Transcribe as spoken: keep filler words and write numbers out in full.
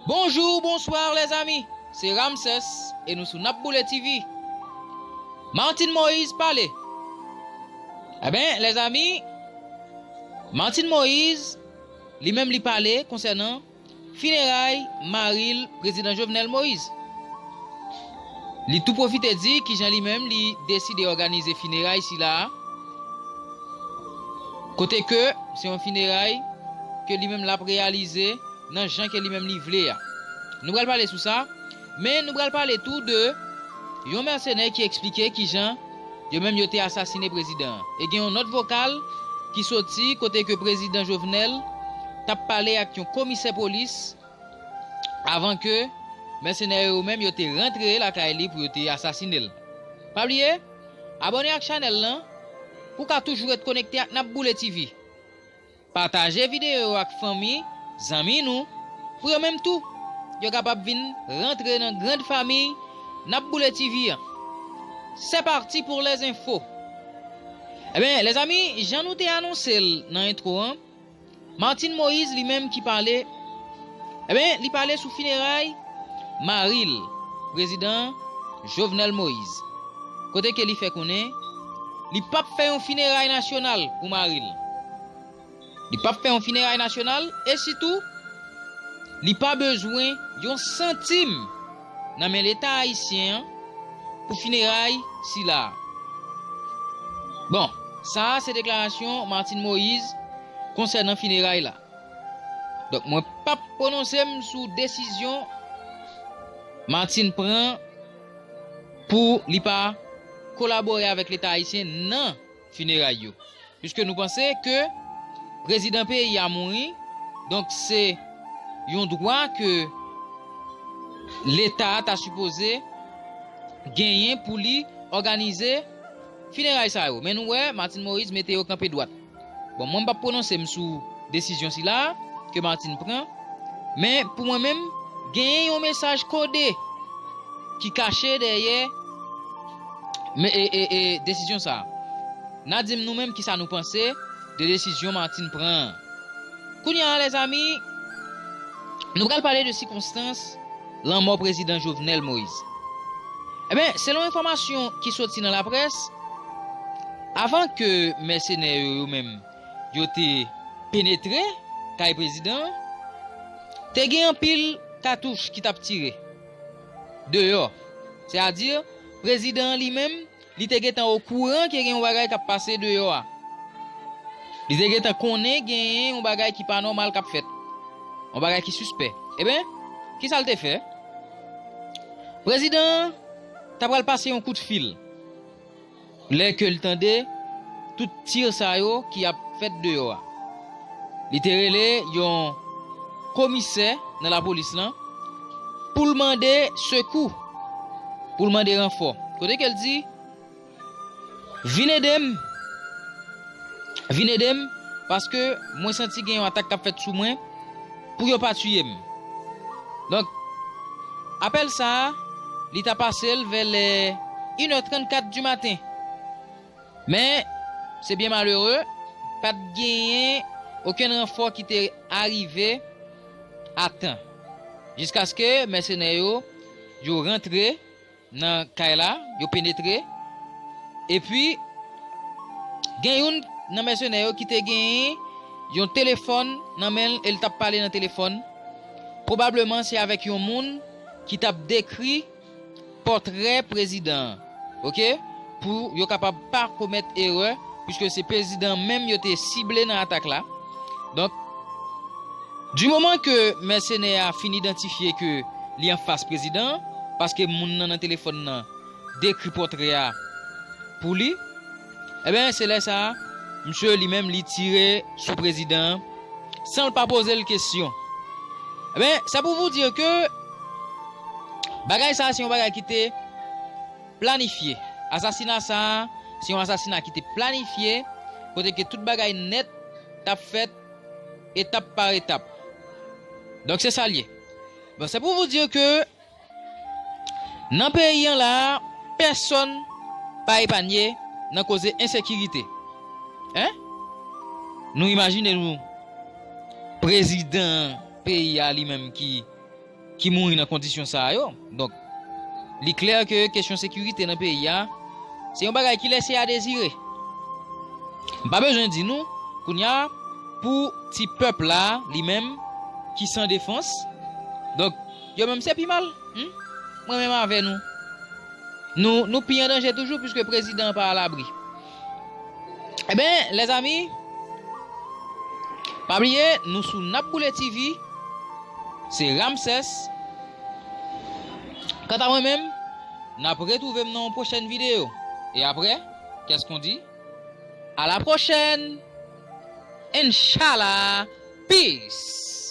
Bonjou, bonswa, lèzami. Se Ramses e nou sou N ap Boule T V. Martine Moïse pale. Eben, lèzami, Martine Moïse, li menm li pale konsènan fineray mari l, Prezidan Jovenel Moïse. Li tou pwofite di kijan li menm li deside òganize fineray sila a, kote ke se yon fineray ke li menm l ap reyalize nan jan ke li menm li vle a. Nou pral pale sou sa, men nou pral pale tou de yon mèsenè ki eksplike kijan yo menm yo te asasine prezidan an. E gen yon nòt vokal ki soti kote ke Prezidan Jovenel t ap pale ak yon komisè polis avan ke mèsenè yo menm yo te rantre lakay li pou yo te asasine l. Pa bliye, abòne ak chanèl lan pou w ka toujou ret konekte ak N ap Boule T V. Pataje videyo yo ak fanmi, zanmi nou, pou yo menm tou, yo kapab vin rantre nan grand famiy N ap Boule T V an. C'est parti pour les infos. Eben, lèzami, jan nou te anonse l nan entwo an, Martine Moïse li menm ki pale, eben, li pale sou fineray mari l, Prezidan Jovenel Moïse. Kote ke li fè konnen, li p ap fè yon fineray nasyonal pou mari l. Li p ap fè yon fineray nasyonal e sitou, li pa bezwen yon santim nan men Leta ayisyen an pou fineray sila a. Bon, sa a se deklarasyon Martine Moïse konsènan fineray la. Donk, mwen p ap pwononse m sou desizyon Martine pran pou li pa kolabore avèk Leta ayisyen nan fineray yo. Piske nou panse ke prezidan peyi a mouri, donk se yon dwa ke Leta a ta sipoze genyen pou li òganize fineray sa yo. Men nou wè, Martine Moïse mete yo kanpe dwat. Bon, mwen m p ap pwononse m sou desizyon sila ke Martine pran, men pou mwen menm, genyen yon mesaj kode ki kache dèyè men, e, e, e, desizyon sa a. N a di m nou menm kisa nou panse de desizyon Martine pran an. Kounye a, lèzami, nou pral pale de sikonstans lanmò prezidan Jovenel Moïse. Eben, selon enfòmasyon ki soti nan laprès, avan ke mèsenè yo, yo menm, yo te penetre kay prezidan an, te gen anpil katouch ki t ap tire deyò. Sètadi, prezidan an li menm, li te gentan okouran ke gen yon bagay k ap pase deyò a. Li te gentan konnen genyen yon bagay ki pa nòmal k ap fèt. Yon bagay ki sispè. Eben, kisa l te fè? Prezidan an ta pral pase yon kout fil lè ke l tande tout tir sa yo ki ap fèt deyò a. Li te rele yon komisè nan lapolis lan pou l mande sekou, pou l mande ranfò. Kote ke l di, "Vin ede m, vin ede m, paske mwen santi gen yon atak k ap fèt sou mwen pou yo pa tiye m." Donk, apèl sa a, li ta pase l vè lè inè trannkat di maten. Men, se byen malere, pa t genyen okenn ranfò ki te arive a tan. Jiskaske mèsenè yo, yo rantre nan kay la, yo penetre, epi gen youn nan mèsenè yo ki te genyen yon telefòn nan men l e l t ap pale nan telefòn. Pwobableman se avèk yon moun ki t ap dekri pòtrè prezidan an, oke? Pou yo kapab pa komèt erè, piske se prezidan an menm yo te sible nan atak la. Donk, di moman ke mèsenè a fin idantifye ke li anfas prezidan an, paske moun nan nan telefòn nan dekri pòtrè a pou li, eben, se lè sa a, misye li menm li tire sou prezidan an san l pa poze l kesyon. Eben, c'est pour vous dire que bagay sa a se yon bagay ki te planifye. Asasina sa a, se yon asasina ki te planifye, kote ke tout bagay nèt t ap fèt etap pa etap. Donk, se sa l ye. Bon, c'est pour vous dire que nan peyi an la a, pèsonn pa epanye nan koze ensekirite. Hein? Nou imajine nou, prezidan peyi a li menm ki ki mouri nan kondisyon sa a yo. Donk, li klè ke kesyon sekirite nan peyi a, se yon bagay ki lèse a dezire. M pa bezwen di nou, kounye a, pou ti pèp la, li menm, ki san defans, donk, yo menm se pi mal. Hmm? Mwen menm avè nou. Nou, nou pi an danje toujou, piske prezidan an pa alabri. Eben, lèzami, pa bliye, nou sou N ap Boule T V, se Ramsès. Kanta mwen menm, n ap retwouve m nan yon pwochèn videyo. E apre, qu'est-ce qu'on dit? À la prochaine! Inshallah! Peace!